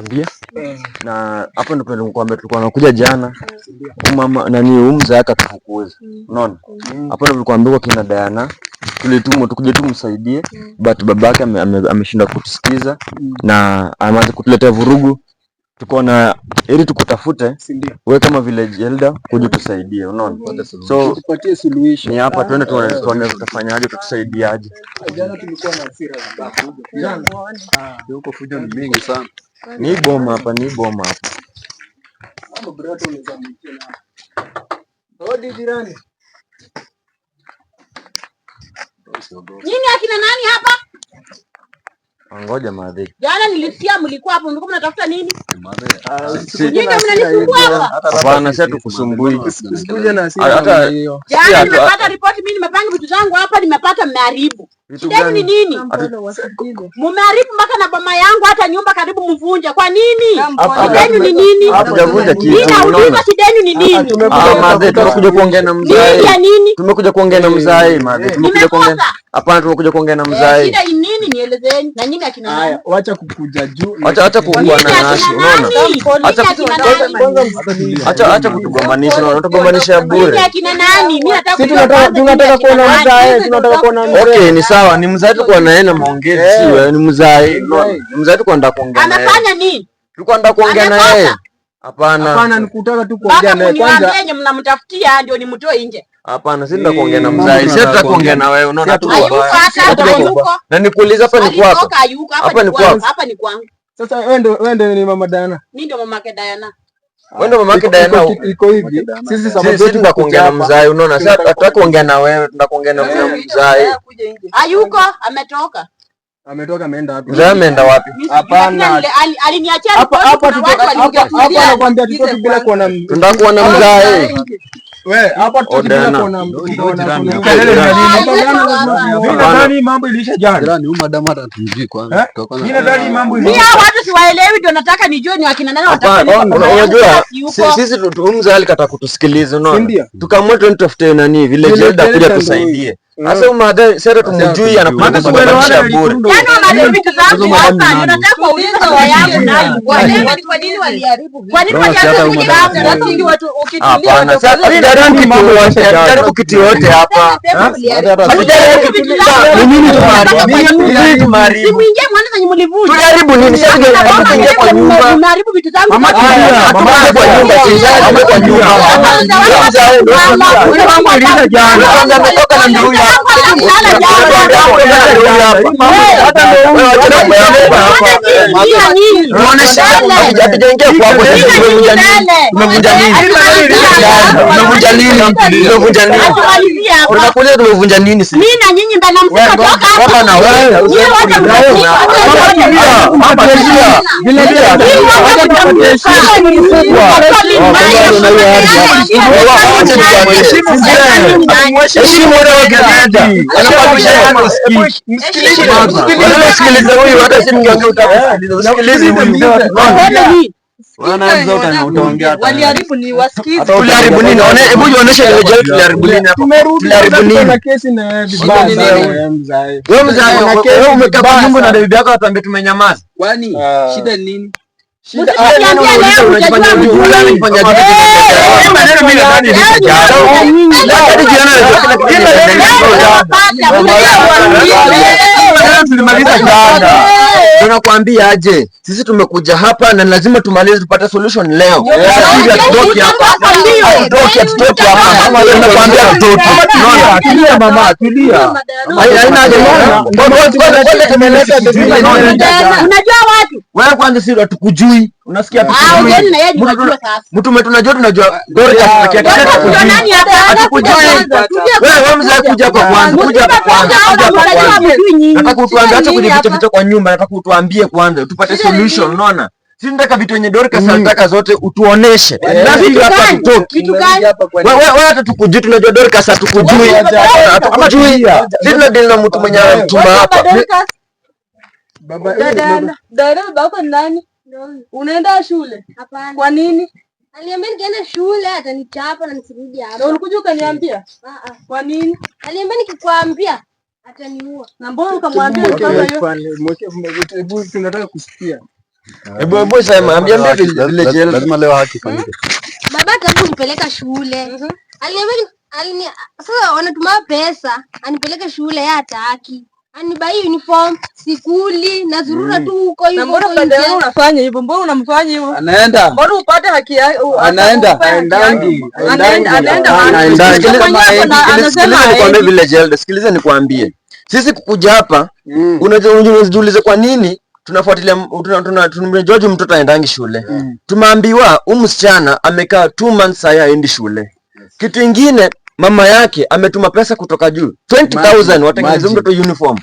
Kuambia na hapo ndipo nilikwambia tulikuwa nakuja jana. Huyu mama nani, huyu mzee akatufukuza. Unaona? Hapo ndipo nilikwambia kwa kina Diana tulitumwa tukuje tu msaidie, but babake ameshindwa kutusikiza na ameanza kutuletea vurugu. Tuko na ili tukutafute wewe kama village elder kuja tusaidie, unaona? So tupatie suluhisho. Ni hapa tuende tuone tuone tutafanyaje, tutusaidiaje. Jana tulikuwa na hasira vibaya. Jana Huko fujo ni mingi sana. Ni boma hapa, ni boma hapa. Mambo bro, unaweza mwitia na. Hodi jirani. Nyinyi akina nani hapa? Ngoja madhi. Jana nilisikia mlikuwa hapo, mlikuwa mnatafuta nini? Si- Nyinyi ndio mnanisumbua hapa. Hapana, sasa tukusumbui. Usikuje na hasira Hata- namna hiyo. Jana nimepata ripoti, mimi nimepanga vitu zangu hapa, nimepata mmeharibu. Vitu Shida yenu ni gani? nini? Mmeharibu mpaka na boma yangu, hata nyumba karibu mvunje. Kwa nini? Shida yenu ni nini? Hatujavunja kitu. Mimi nauliza Unaona? shida yenu ni nini? Ah, madhe, tumekuja kuongea na mzae. Nini ya nini? Tumekuja kuongea na mzae, madhe. Tumekuja kuongea. Nimekosa. Hapana, tumekuja kuongea na Eh, mzae. shida ni nini? Nielezeni. Na nyinyi akina nani? Haya, wacha kukuja juu. Acha kuwa Nyinyi na akina nasi, unaona? nani? Nyinyi akina nani? Kwanza msikilize. Acha kutugombanisha, unaona? Tugombanisha Nyinyi bure. akina nani? Mimi nataka Sisi kujua tunataka kwanza nyinyi tunataka akina kuona nani. mzae, tunataka kuona mzae. Okay, ni sawa, ni mzae tu kwa naye na maongezi, si wewe, ni mzae. Unaona? Ni mzae tu kwa nataka kuongea naye. Amefanya nini? Tulikuwa nataka kuongea na Amekosa? yeye. Hapana. Hapana, nikutaka tu kuongea Mpaka naye kwanza. mniwaambie yenye mnamtafutia ndio nimtoe nje. Hapana, sisi tunataka kuongea na Eh, mzae. Sisi tunataka tunataka kuongea na wewe, unaona tu. Hayuko hata hapa, hayuko. Na nikuuliza hapa ni kwako. Alitoka, hayuko hapa Hapa ni ni kwangu, kwako. hapa ni kwangu. Sasa wewe ndio ni mama Dana. Mimi ndio mama yake Diana. Wewe ndio mama yake Diana. Iko hivi. Sisi sababu Sisi yetu tunataka kuongea na hapa. mzae, unaona? Sasa hatutaki kuongea na wewe, tunataka kuongea na mzae. Hayuko, ametoka. Ametoka ameenda wapi? Mzae ameenda wapi? Mimi sijui, Hapana. lakini aliniachia Hapa ripoti, hapa kuna watu walikuja hapa kuuliza. anakuambia tutoki bila kuona Tunataka kuona mzae. wewe hapa tutoki bila Odana. kuona Jirani kuona- hapa. Kelele ni nini? Hapana, Mimi nadhani mambo iliisha jana. Jirani, huyu madam hata tumjui kwanza. Eh? Tutakuwa Mimi nadhani mambo Mimi iliisha. hao watu siwaelewi, ndio nataka nijue ni wakina nani Hapana, wataka unajua yuko. sisi huyu mzae alikataa kutusikiliza, unaona? Ndio. Tukaamua tuende tutafute nani vile Vile Zelda kuja Zelda tusaidie. ndio. Sasa huyu madhe sasa tumjui anakuja Maana kutugombanisha sikuelewana bure. Yaani wameharibu vitu zangu Hizo hapa, madam ni ndio nani? nataka kuwauliza ndoa yangu nayo. Kwa nini Kwa nini waliharibu Kwa nini Bro, si hata waliharibu huyu vitu madam zangu? ni Watu Hapana, sasa hatujaribu kitu yoyote, hatujaribu kitu yoyote hapa. Hatujaribu kitu. Ni nini tumeharibu? Ni nini tumeharibu? Simuingie muone zenye mlivunja. Tuliharibu nini? Sasa tungeingia kwa nyumba. Mnaharibu vitu zangu. Mama tulia, Mama kwa nyumba, si mama kwa nyumba. Mambo iliisha jana. Kwanza ametoka na ndio huyu hapa. Hatujaingia kwako sisi, tumevunja nini? Tumevunja nini? Tumevunja nini? Tumevunja nini? Unakuja tumevunja nini sisi? Mimi na nyinyi mbona msikotoka hapa? Baba na wewe. Nyinyi wote mtafika. Mama tulia. Vile vile Heshimu ule wa Canada. Sikiliza huyu, hata si mkiongea utakusikiliza. Usikilize huyu. Waliharibu ni wasikize. Tuliharibu nini? Hebu jionyeshe ile jeu tuliharibu nini hapa? Tumerudi Tuliharibu sasa nini? na kesi na wewe vibaya Shida ni sana nini? wewe mzae. Wewe mzee, Kuna kesi wewe umekaa kwa vibaya nyumba na sana. bibi yako atuambie tumenyamaza. Kwani Ah. shida ni nini? Shida Msiniambie leo mtajua mjui. Maneno mimi nadhani iliisha jana. Maneno tulimaliza jana. Tunakwambia aje, sisi tumekuja hapa na lazima tumalize tupate solution leo. Sasa hivi hatutoki hapa. Hatutoki, hatutoki hapa. Tunakwambia hatutoki. Tulia, tulia mama, tulia. Haina haja. Kwanza tumeleta Unajua watu Wewe kwanza si hatukujui. Unasikia ah, hatukujui. ugeni na yeye ni wajua sasa. Mtu mwe tunajua tunajua Dorcas peke yake. Sisi Dorcas ndio hatukujui. nani hapa? Hatukujui. Wewe wewe mzee kuja hapa kwanza, kuja hapa kwanza, kuja hapa kwanza. Nataka utuambie, acha kujificha ficha kwa nyumba, nataka utuambie kwanza, tupate solution, unaona? Sisi nataka vitu yenye Dorcas alitaka zote utuoneshe. Na sisi hapa hatutoki. Vitu gani? Wewe wewe hata tukujui, tunajua Dorcas hatukujui. Hatukujui. Sisi tunadeal na mtu mwenye anamtuma hapa. Dorcas, Baba dada, dada, babako ni nani? Unaenda shule? Hapana. Kwa nini? Aliambia nikienda shule atanichapa na nisirudi Na hapa. ulikuja ukaniambia? Ah ah. Kwa nini? Aliambia nikikwambia ataniua. Na mbona ukamwambia kama hiyo? Hebu tunataka kusikia. Hebu hebu sema, ambia ambia vile jela. Lazima leo haki ifanyike. Baba hataki kunipeleka shule. Aliniambia sasa wanatuma pesa anipeleke shule, yeye hataki. Anibai uniform, sikuli, nazurura tu huko Na hivyo mbona huko dada yangu nje. unafanya hivyo? Mbona unamfanya hivyo? Anaenda. Mbona upate haki yake? Anaenda. Aendangi. Anaenda anaenda wapi? Aendangi. Mwenyewe anasema Sikiliza nikwambie haendi. vile jela, sikiliza nikwambie. Sisi kukuja hapa unajua, unajiuliza kwa nini tunafuatilia, tumejuaje mtoto aendangi shule? Tumeambiwa huyu msichana amekaa 2 months sasa haendi shule. Kitu ingine, mama yake ametuma pesa kutoka juu 20,000 watengeneze Imagine. mtoto uniform.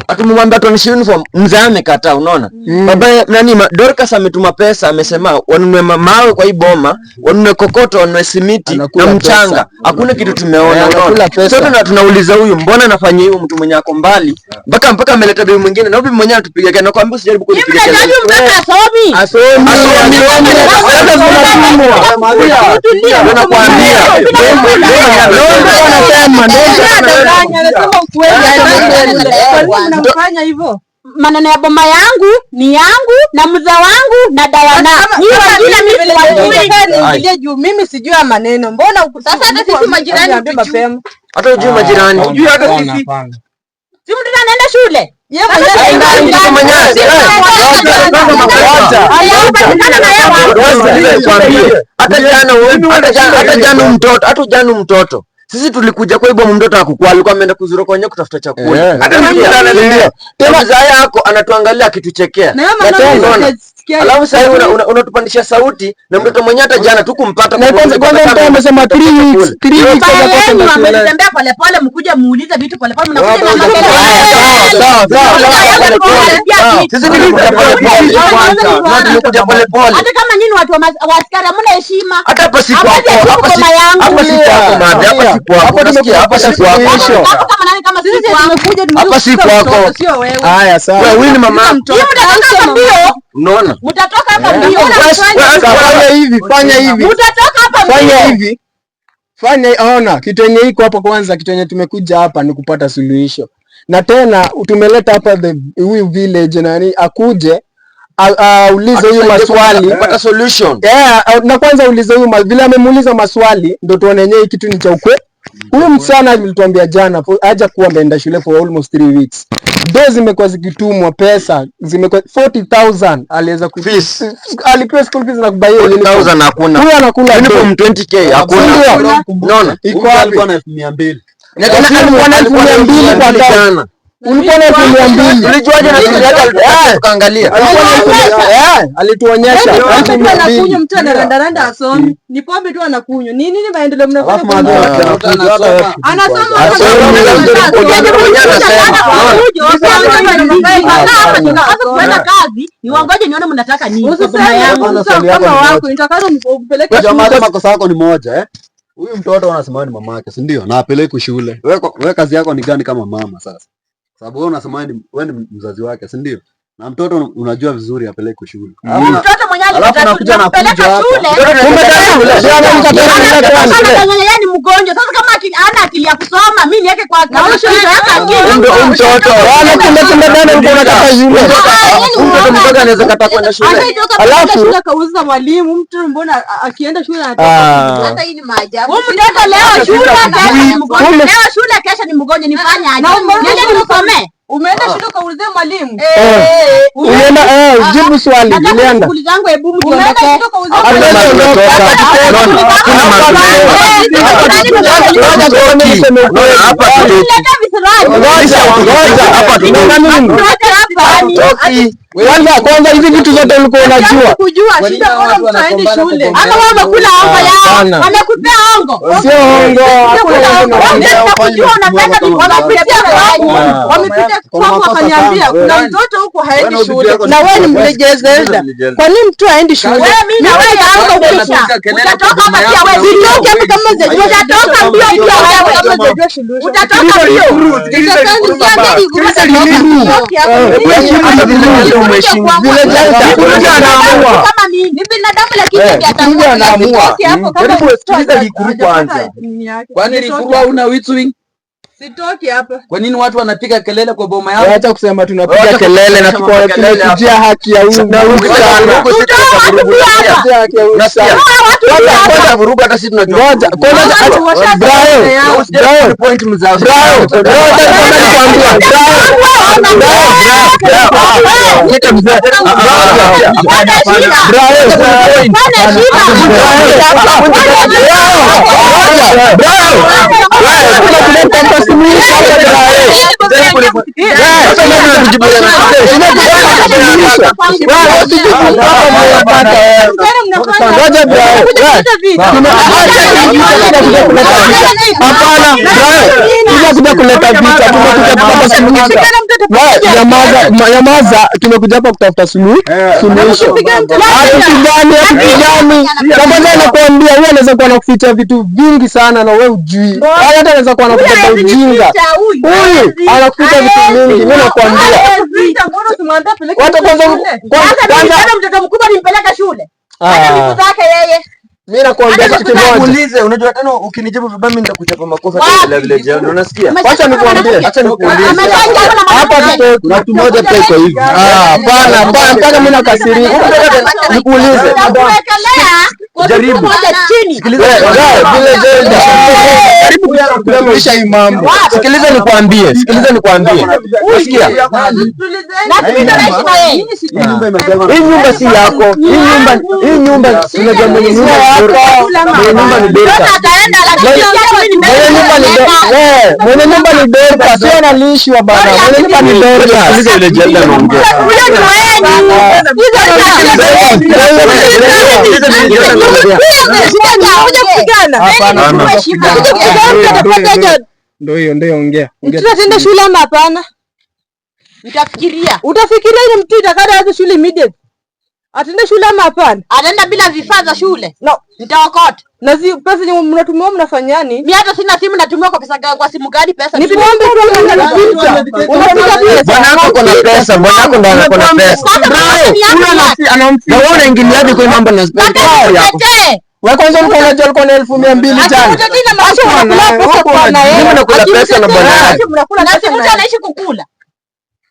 Atumemwambia tuanishe uniform, mzee amekataa, unaona? Baba nani Dorcas ametuma pesa, amesema wanunue mawe kwa hii boma, wanunue kokoto, wanunue simiti Anakula na mchanga. pesa. Hakuna kitu tumeona, Eh, unaona? anakula pesa. Sasa tunauliza huyu mbona anafanya hiyo, mtu mwenye ako mbali mpaka ameleta bibi mwingine, na huyu bibi mwenyewe anatupiga kelele, nakwambia usijaribu kunipiga Mimi kelele. mnajua mtoto asomi. Asomi. Asomi. Sasa zinatumwa. Ndio nakwambia. Ndio wanasema, ndio Anadanganya, anasema ukweli. Haendi shule. Kwa nini mnamfanya hivyo? Maneno ya boma yangu ni yangu na mzee wangu na Diana. Ni wengine mimi siwajui. Niingilie juu mimi sijui ya maneno. Mbona Sasa hata sisi majirani niambie tujui. mapema? Hata ujui majirani. Hujui hata sisi. Si mtoto anaenda shule. Yeye mwenyewe Aendangi mtoto mwenyewe. Alipatikana na yeye wapi? Sikiliza nikwambie. Hata jana mtoto, hata jana mtoto. Sisi tulikuja kwa hivyo mtoto hakukua, alikuwa ameenda kuzuru kwenye kutafuta chakula. Eh. Hata mimi ndio. Tena mzaa yako anatuangalia akituchekea. Na hiyo maneno Unaona? sijasikia. Alafu sasa hivi unatupandisha sauti na mtoto mwenyewe hata jana tukumpata. Na kwanza mtu amesema 3 weeks, 3 weeks Baba hajakosa yenu na shule. ametembea polepole, mkuja muulize vitu polepole, mnakuja na Sawa, makelele. sawa, sawa. Sisi tulikuja polepole. Na tulikuja polepole. Hata kama nyinyi watu wa askari hamna heshima. Hata hapa si Hapa kwako, si hapa si boma yangu. hapa si kwako madhe, hapa si kwako. Hapa Unasikia? Hapa si kwako. Hapo kama nani kama Sisi si kwangu. tumekuja Hapa si tumekuja kwako. mtoto, sio wewe. Haya, sawa. Wewe huyu ni mama. Nyinyi mtatoka hapa mbio. Unaona? Mtatoka hapa mbio. Fanya hivi, fanya hivi. Mtatoka hapa Fanya mbio. hivi. Fanya, ona kitu yenye iko hapa kwanza, kitu yenye tumekuja hapa ni kupata suluhisho, na tena tumeleta hapa the huyu village nani akuje aulize huyu maswali Kupata solution. yeah, na kwanza ulize huyu vile amemuuliza maswali ndo tuone yenyewe kitu ni cha ukweli. Huyu msichana alituambia jana haja kuwa ameenda shule for almost 3 weeks. Do zimekuwa zikitumwa, pesa zimekuwa 40,000 aliweza ku Fees. alipewa school fees na kubaiwa uniform. 40,000 hakuna. Huyu anakula do. Uniform 20K hakuna. Ndio. Unaona? Iko Huyu wapi? alikuwa na 200,000. Na tena alikuwa na 200,000 kwa account. Jana. Ulikuwa na 200,000. Ulijuaje na simu yake alitoka tukaangalia? Alikuwa na 200,000. Alituonyesha Yaani pombe elfu tu mia anakunywa, mbili. mtu anarandaranda asomi. Ni pombe tu anakunywa. Ni nini maendeleo mnafanya Alafu kwa madhe mtoto? anakuja hata Anasoma Asomi, Kuenda kazi ni wangoje nione mnataka nini kwa boma Usiseme yangu. Kwanza mtoto swali yako kama ni wako, moja. nitakalo mpeleke Unajua shule. madhe, makosa yako ni moja eh. Huyu mtoto anasema ni mamake, si ndio? Na apelekwe shule. Wewe kazi yako ni gani kama mama sasa? Sababu wewe unasema wewe ni mzazi wake, si ndio? Na mtoto unajua vizuri apelekwe shule. Huyu mtoto mwenyewe Alafu alikataa anakuja na tunampeleka kuja hapa. shule. Kumbe tena ndio amemkataa kwenda shule. Anadanganya yeye ni mgonjwa. Sasa kama hana akili ya kusoma, mimi niweke kwa Na shule yake akili. Huyu mtoto. Wala kumbe kumbe dada ulikuwa unataka shule. Huyu mtoto mdogo anaweza kataa kwenda shule. Ashaitoka Alafu- shule kauza mwalimu, mtu mbona akienda shule anatoka. Ah. Sasa hii ni maajabu. Huyu mtoto leo shule kesho ni mgonjwa. Kumbe- Leo shule kesho ni mgonjwa, nifanye aje? Na umeona Niende shule nimsomee? Umeenda shule kaulize mwalimu. Ulienda jibu swali, Nataka ulienda. shughuli zangu, hebu Umeenda mjiondokee. shule kaulize Hakuna mwalimu. mahali tumetoka. Unaona? Hakuna mahali tumeenda. Ngoja tuone niseme ukweli. Hapa hatutoki. Niletee visirani. Ngoja, ngoja. Hapa tutoki. Unaona nini? Mtoto hapa. Hatutoki. Kwanza hizi vitu zote ulikuwa unajua. Kujua shida mbona mtu aendi shule? Ama wao wamekula ongo yao. Hapana. Wamekupea ongo. Sio ongo, hakuna ongo na Wewe ongo. unakujua unapenda Wamepitia kwangu, Ah. wamepitia Kuna kwangu makosa wakaniambia sana. kuna Wewe. mtoto huku haendi Wewe shule. yako ni Na wewe ni mlejezelda. Kwa nini mtu haendi shule? Wewe mimi na wewe yangu kuisha. Utatoka hapa pia wewe. Sitoki hapa kama sijajua Utatoka mbio pia wewe. kama sijajua suluhisho. Utatoka mbio. Hata vile ndio umeheshimu. Vile jana Kuja anaamua. Kama mimi. Ni binadamu lakini ndiye Kuja ataamua. anaamua. Sitoki hapo kama Hebu mtu sikiliza Likuru kwanza. nini yake. Kwani Likuru hauna witching? Sitoki hapa. Kwa nini watu wanapiga kelele kwa boma yangu? Acha kusema tunapiga Wacha kelele na kusema makelele tukujia haki ya huyu Na huku msichana. huku sisi tunavurugu. Tukujia haki ya huyu Unasikia? msichana. Kwanza vurugu hata sisi tunajua. Ngoja, kwanza Watu washa- Brian, Brian, Point mzao. Brian, Brian, acha nikwambie, Brian, Kita mzee. Brian, Hapana, kuleta vita, tumekuja kupata suluhisho. Nyamaza, tumekuja hapa kutafuta suluhisho. Hatupigani, hatupigani. Na kwanza nakwambia, huyu anaweza kuwa anakuficha vitu vingi sana na wewe hujui. Hata anaweza kuwa anakubeba ujinga. Huyu anakuficha vitu vingi, mimi nakwambia. Watu kwanza kwanza Mtoto mkubwa nimpeleka shule. Hata miguu zake yeye. mimi nakwambia kitu kimoja. Nikuulize, unajua tena ukinijibu vibaya mimi nitakuchapa makofi hata vile vile jioni. Unasikia? Wacha nikwambie. Acha nikuulize. Hapa tutoki. Kuna mtu mmoja pia iko hivi. Ah, hapana, hapana, mpaka mimi nakasirika. Nikuulize. Jaribu. Moja chini. Sikiliza Vile Zelda. Karibu kuisha hii mambo. Sikiliza nikwambie, sikiliza nikwambie. Unasikia? Na mimi ndo naishi na yeye. Hii nyumba imejengwa Hii nyumba si yako. Hii nyumba unajua mwenye nyumba ni Dorcas. Mwenye nyumba ni Dorcas. Ataenda lakini Mwenye nyumba ni mwenye nyumba ni Dorcas, sio analishwa bana. Mwenye nyumba ni Dorcas. Sikiliza ile Zelda anaongea. Huyo ni wenu. Sikiliza vile Zelda anaongea. Hapana. Ndio hiyo, ndio ongea. Ongea. Mtoto ataenda shule ama hapana? Nitafikiria. Utafikiria ile mtu itakada aanze shule immediate. Ataenda shule ama hapana? Ataenda bila vifaa za shule. No. Nitaokota. Na zi pesa yenye mnatumia mnafanyani? Mimi hata sina simu, natumia kwa pesa kwa simu gani pesa? Ni pombe tu unaficha. Unaficha pesa. Bwana yako ako na pesa, bwana yako ndo ako na pesa. Na wewe unaingiliaje kwa hii mambo na pesa yako? Tetee. Wewe kwanza ulikuwa unajua alikuwa na 200,000 jana. Mimi nakula pesa na bwana yake. Na si mtu anaishi kukula.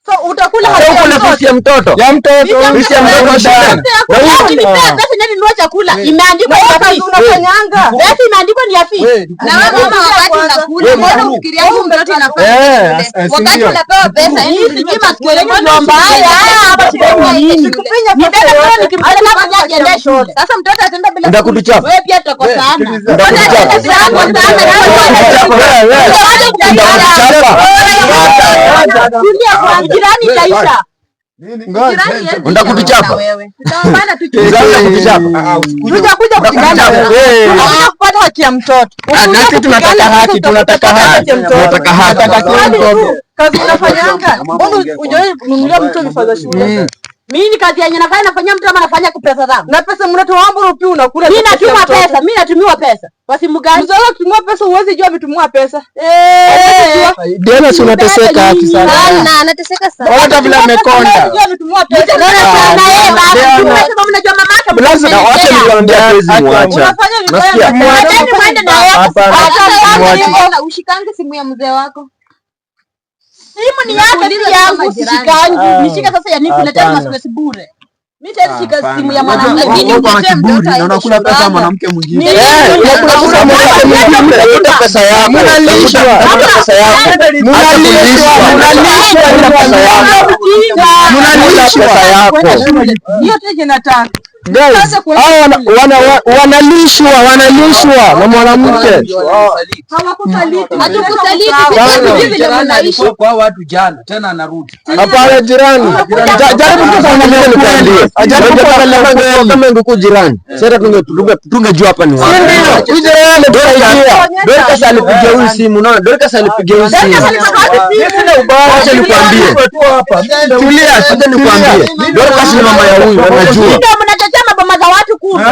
So utakula Sasa haki ya uko na mtoto. fisi ya mtoto. Ya mtoto. Fisi ya mtoto shida. Na ukinipea pesa ndio ninunue chakula. Imeandikwa Na ya wewe kazi fees. unafanyanga. Pesa imeandikwa ni ya fees. Na wewe mama, wakati unakula, mbona ufikiria huyu mtoto inafaa Eh, shule? Wakati unapewa pesa, Hii yani sijui masikio yenu ndio mbaya. Hapa sijui nini. Nibebe mtoto nikimpeleka hapo ajiendee shule. Sasa mtoto ataenda bila Nitakutuchapa. Wewe pia tutakosana. Nitakuchapa. Jirani itaisha. Nitakutuchapa. Tutaombana tu Mzazi nitakutuchapa. Tutakuja kupigana. Tutakuja kupata haki ya mtoto. Ah, na sisi tunataka haki, tunataka haki. Tunataka haki. Tunataka kila mtoto. Kazi unafanyanga. Mbona hujawahi kununulia mtoto vifaa za shule? Mimi ni kazi yenye nafanya, nafanyia mtu ama nafanya kwa pesa zangu? Na pesa mnatoa mbona pia unakula? Mimi pesa ya natuma mtoto? pesa, mimi natumiwa pesa. Kwa simu gani? Mzazi akitumia pesa huwezi jua ametumia pesa. Eh. Diana, si unateseka haki sana. Sana, anateseka sana. Ona hata vile amekonda. Huwezi jua ametumia pesa. Unaona sana yeye baba. Diana. Mnasema mnajua mamake. Blaza, Na wacha nikwambie hatuwezi muacha. Unafanya vibaya. Nasikia? Mwacheni mwende na yeye. Hapana. Muache. Hata ushikange simu ya mzee wako. Simu ni yake si yangu, sishikangi. Nishike sasa ya nini kuletea Hapana. mastress bure. Mimi siwezi shika simu ya mwanamke. Lakini Wewe uko na utetee kiburi mtoto na aende unakula pesa ya shule. mwanamke mwingine. Eh, unakula pesa ya mwanamke mwingine. Tafuta pesa yako. Mnalishwa. Tafuta pesa yako. Mnalishwa, mnalishwa, Tafuta pesa yako. mnalishwa. Pesa yako. Hiyo tu nataka. Guys, hao wanalishwa, wanalishwa na mwanamke. Hawakusaliti. Hatukusaliti, Bana. sisi vile Jirani mnaishi. alikuwa kwa watu jana tena anarudi. Hapana jirani. Jaribu tu kuangalia Nikwambie. Jaribu kuangalia kweli. Kama ingekuwa jirani, sasa tungejua hapa ni wapi. Ndio, huyu jirani ametusaidia. Dorcas alipigia huyu simu, unaona? Dorcas alipigia huyu simu. Acha nikwambie. Tulia, Acha nikwambie. Dorcas ni mama ya huyu, anajua. Ndio mnachochea maboma za watu kumbe.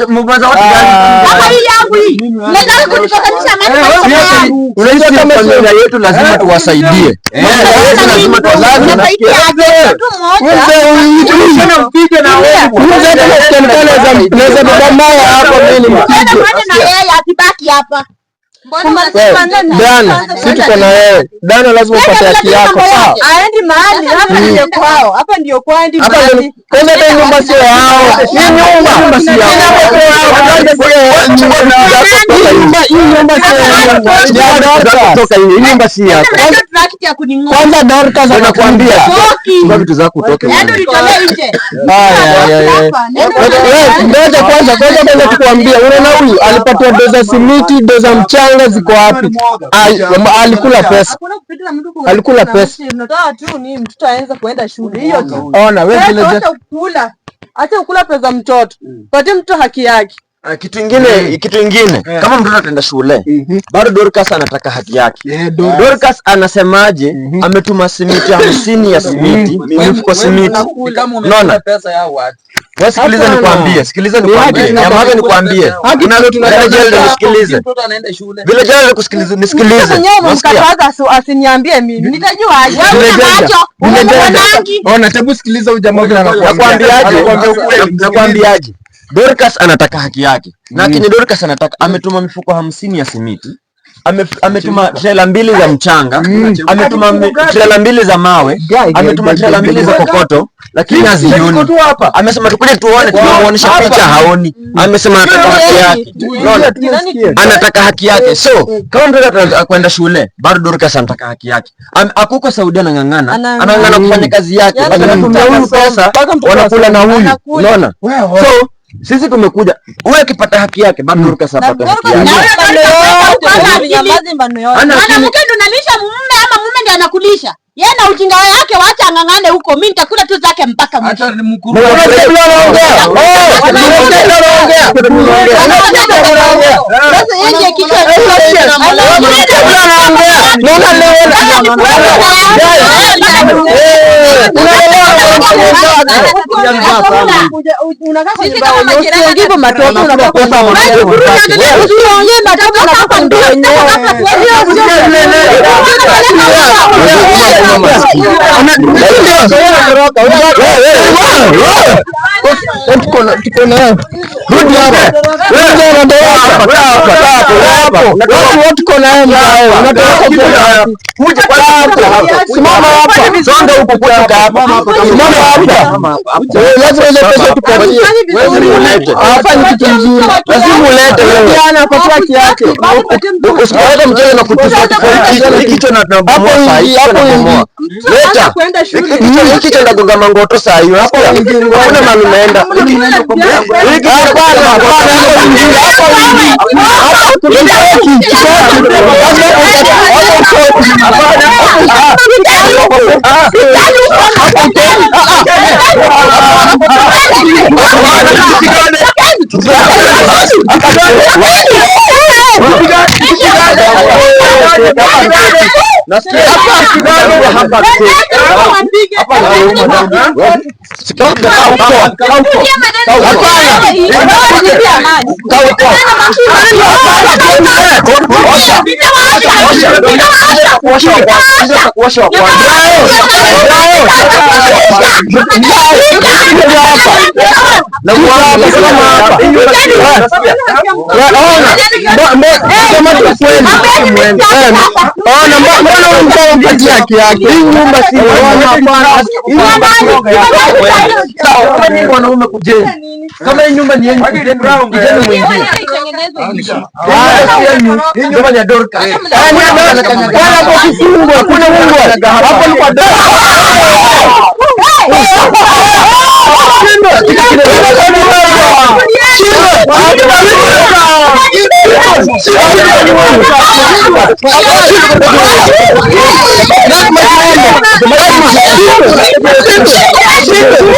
Mama za watu gani? Kama hii yangu hii. Mnataka kunikosanisha amani kwa maisha yangu. Unajua kama familia yetu lazima tuwasaidie. Familia yetu lazima tuwasaidie. Unasaidia aje? Mtu mmoja. Mpige na wewe. Huyu mzee hata nasikia ni kama naweza beba mawe hapo mimi Mwende nimpige. mwende na yeye asibaki hapa. Dana, si tuko na wewe. Dana, lazima upate haki yako, sawa? Aendi mahali, hapa ndio kwao. Hapa ndio kwao, aendi Hapa mahali. kwanza hata nyumba sio yao. Hii nyumba si yao. Hii nyumba sio yao. Ni ya Dorcas. Toka hii nyumba si yako. Tract ya kuning'oa. Kwanza Dorcas anakuambia. Toki. Chukua vitu zako utoke. Yaani ulitolee nje. Haya, haya, haya. Wewe, ngoja kwanza, kwanza kwanza tukuambia, unaona huyu alipatiwa doza simiti, doza mchanga ziko wapi? Alikula pesa. Hakuna kupita na mtu Alikula pesa. Mnataka tu ni mtoto aanze kuenda shule hiyo tu. Ona wewe vile Acha kukula. Acha kukula pesa mtoto. Patie mtoto haki yake. Kitu ingine kama mtoto ataenda shule, bado Dorcas anataka haki yake. Dorcas anasemaje? Ametuma simiti 50 ya simiti, mifuko simiti. Ni kama Unaona? umekula pesa ya watu. Wewe sikiliza Hapana. nikwambie, sikiliza Ni nikwambie. haki. Nyamaza nikwambie. Haki Kuna ndio tunataka. vile jela nisikilize. Mtoto anaenda shule. Vile jela kusikilize, nisikilize. Mtoto mwenyewe Unasikia? umemkataza asiniambie mimi. Nitajua aje? Vile Una jela. macho, Vile una jela. mwanangi. Ona, hebu sikiliza huyu jamaa vile anakuambia. Nakwambiaje? Anakuambia ukweli. Nakwambiaje? Dorcas anataka haki yake. Na kini Dorcas anataka, ametuma mifuko 50 ya simiti. Ametuma trela mbili za mchanga, ametuma trela mbili za mawe, ametuma trela mbili za kokoto, lakini hazioni. Amesema tukuje tuone, tunamuonesha picha haoni. Amesema anataka haki yake. Unaona? Anataka haki yake. So kama mtoto ataka kwenda shule, bado Dorcas anataka haki yake. Akuko Saudi anang'ang'ana, anang'ang'ana kufanya kazi yake. Yaani Anatumia huyu pesa, Mpaka mtoto wanakula na huyu. Anakula. Unaona? So sisi tumekuja, huyu akipata haki yake, bado Dorcas apate haki yake. Ana akili. Mwanamke ndo unalisha mume ama mume ndo anakulisha? Yeye na ujinga wake, wacha ang'ang'ane huko. Mimi nitakula tu zake mpaka mwisho. Hata ni mkuru. Unasikia vile anaongea? Oh, unasikia vile anaongea? Unasikia vile anaongea? Sasa yeye ndiye kichwa. Unasikia vile anaongea? Naona leo unaelewa Unakaa kwenye Sisi kama bao, majirani usiongee matope, unakaa kwenye Pesa mwanamke. Usiongee matope, unakaa kwa ndoo wenyewe. Tuko na rudi hapa. Wewe unatoroka. Wewe tuko na wewe mzee. Unatoroka Kuja kwanza hapa. Simama hapa. Songa huko kuja hapa. Simama hapa. Wewe lazima ile pesa tupatie. Lazima ulete. Hawafanyi kitu mzuri. Lazima ulete wewe. Diana apatie haki yake. Usikaleta mchezo na kutusa hiki kichwa na tunabomoa Hapo saa hii. ingi, hapo Tunabomoa. Leta. Kwenda shule. Hiki kichwa ndagonga mangoto saa hii. Hapo hakuna mahali unaenda. Hiki kichwa Hapana, hapana, hapo ingi, hapo ingi. Hapo tutoki, tutoki. Hapo utoki. Hapana, hapo utoki. Nasikia hapa. Sema tu kweli. Ona, mbona huyu mtu mpatie haki yake? Hii nyumba si ona, hapana. Hii nyumba Sawa, kama nyinyi wanaume kujeni. Kama hii nyumba ni yenu kujeni, kujeni mwingine. Hii nyumba ni ya Dorcas. Wala hapo kifungwa, hakuna Mungu. Hapo ni kwa Shindwa.